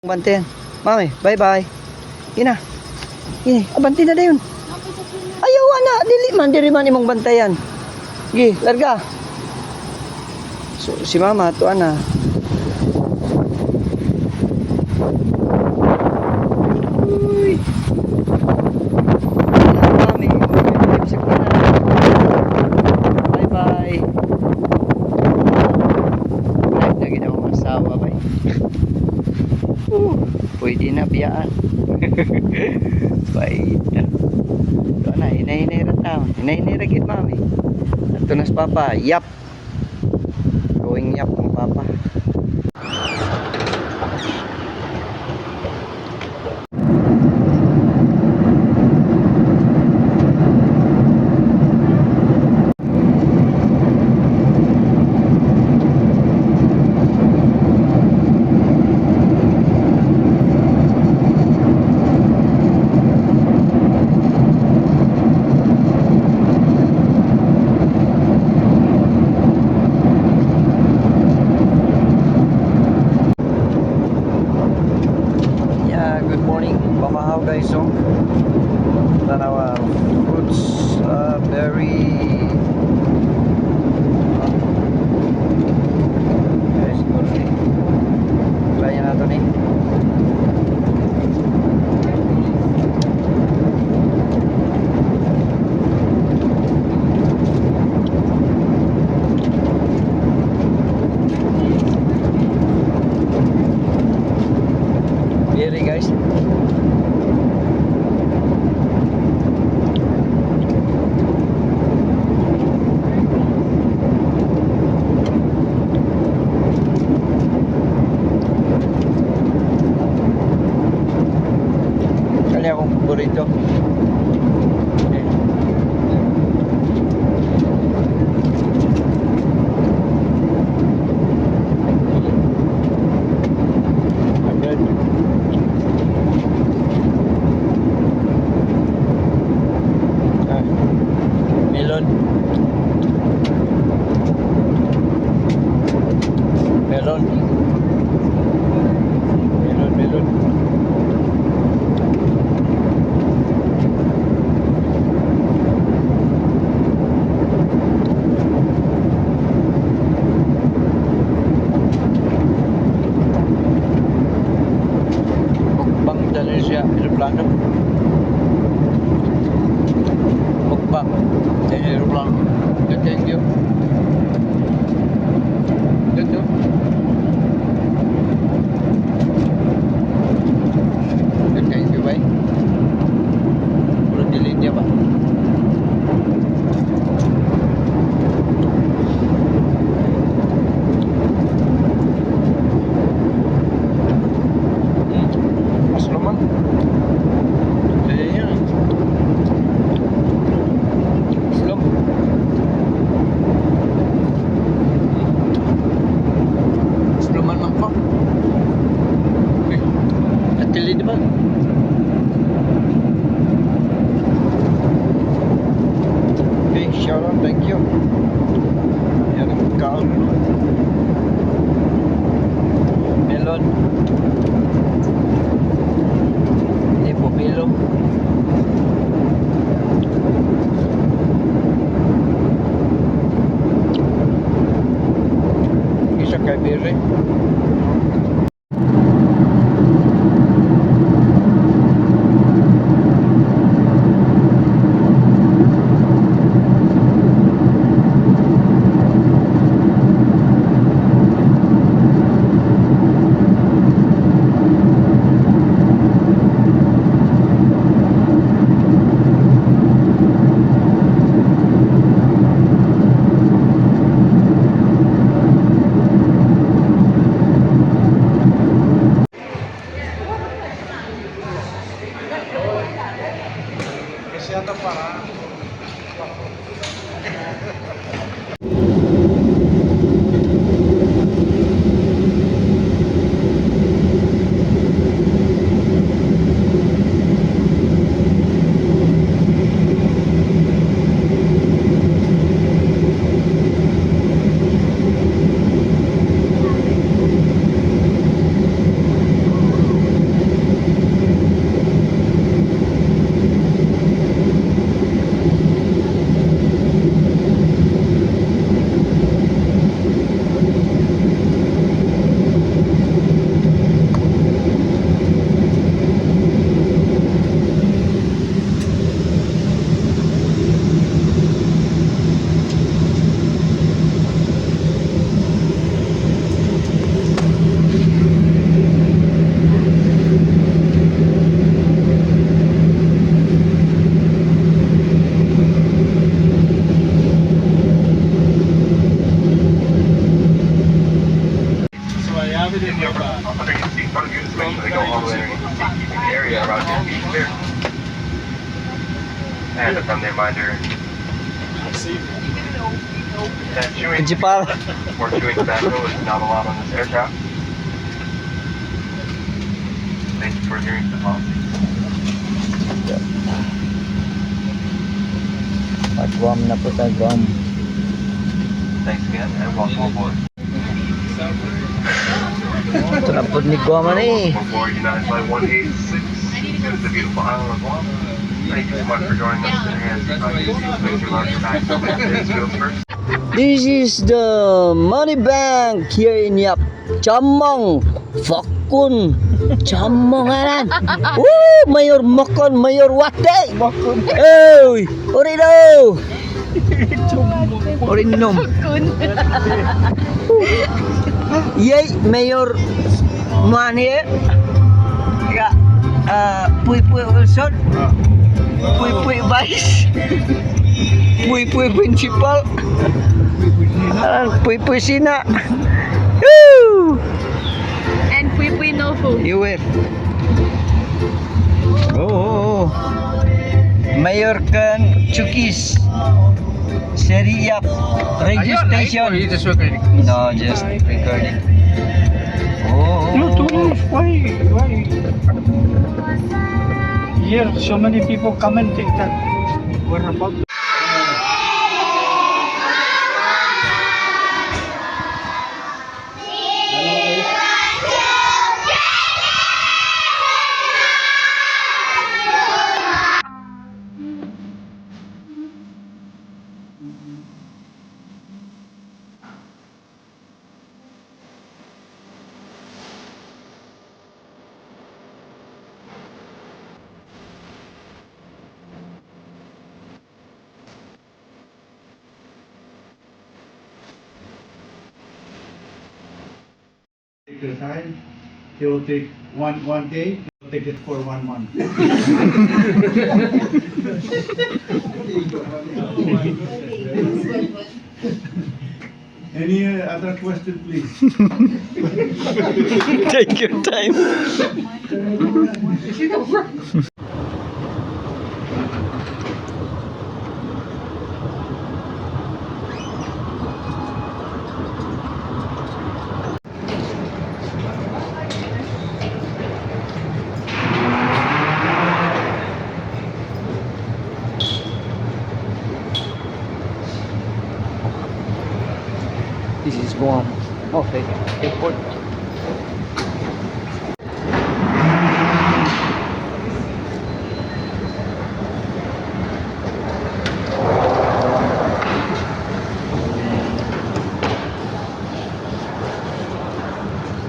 Bantayan. Mami, bye-bye. Ina. Ini, abante na dayon. Ayaw ana, dili man diri man imong bantayan. Gi, larga. So, si mama to ana. Uy. Mami, bye bye. Live na gid akong asawa bay. Pwede na biyaan. Bye. Ito na, hinay-hinay ra taon. Hinay-hinay ra gid, mami. Ato na si papa. Yap. Going yap ang papa. Yeah, good morning. Pamahaw, guys. So, tanawa fruits, berry. Guys, siguro ni. Try na to ni. Berry, guys. Kali akong paborito. Okay. Agad. Ah, melon. Melon. Melon, melon. Mukbang dali siya, aeroplano. Mukbang dali aeroplano. Good, thank you. Good, no? Good, thank you, bye. Puro delete niya ba? Mas naman. Kaya yan. Slum. Sluman man ko. Eh, atili di ba? Okay, shout out, thank you. Yan ang kaon. Melon. Hindi pumilo. Isa kay Berry. that go all the way underneath the seat, keeping the area around your feet clear. And a friendly reminder that chewing Principal. or chewing tobacco is not allowed on this aircraft. Thank you for adhering to the policy. Pag-Guam na po tayo, Guam. Thanks again, and welcome aboard. Ito na po ni Guam ano eh. Welcome aboard United Flight 186 to the beautiful island of Guam. Thank you so much for joining us today. As you place your larger bags over the wheels first. This is the money bank here in Yap. Chamong, Fakun, Chamong aran. Woo, Mayor Mokon, Mayor Wate. Mokon. Oy, Orino. Orinom. Yay, Mayor Mani. Ya, Puy Puy Wilson. Puy Puy Vice. Puy Puy Principal. Aran, Puy Puy Sina. Woo! And Pui Pui no food. You were. Oh. Mayor Kan Chukis. Seriap Radio Station. No, just recording. Oh. No, too much. Why? Why? Here, so many people commenting that we're about. Take the time. He will take one day. He will take it for one month. Any other question, please? Take your time. This is Guam. Okay, airport.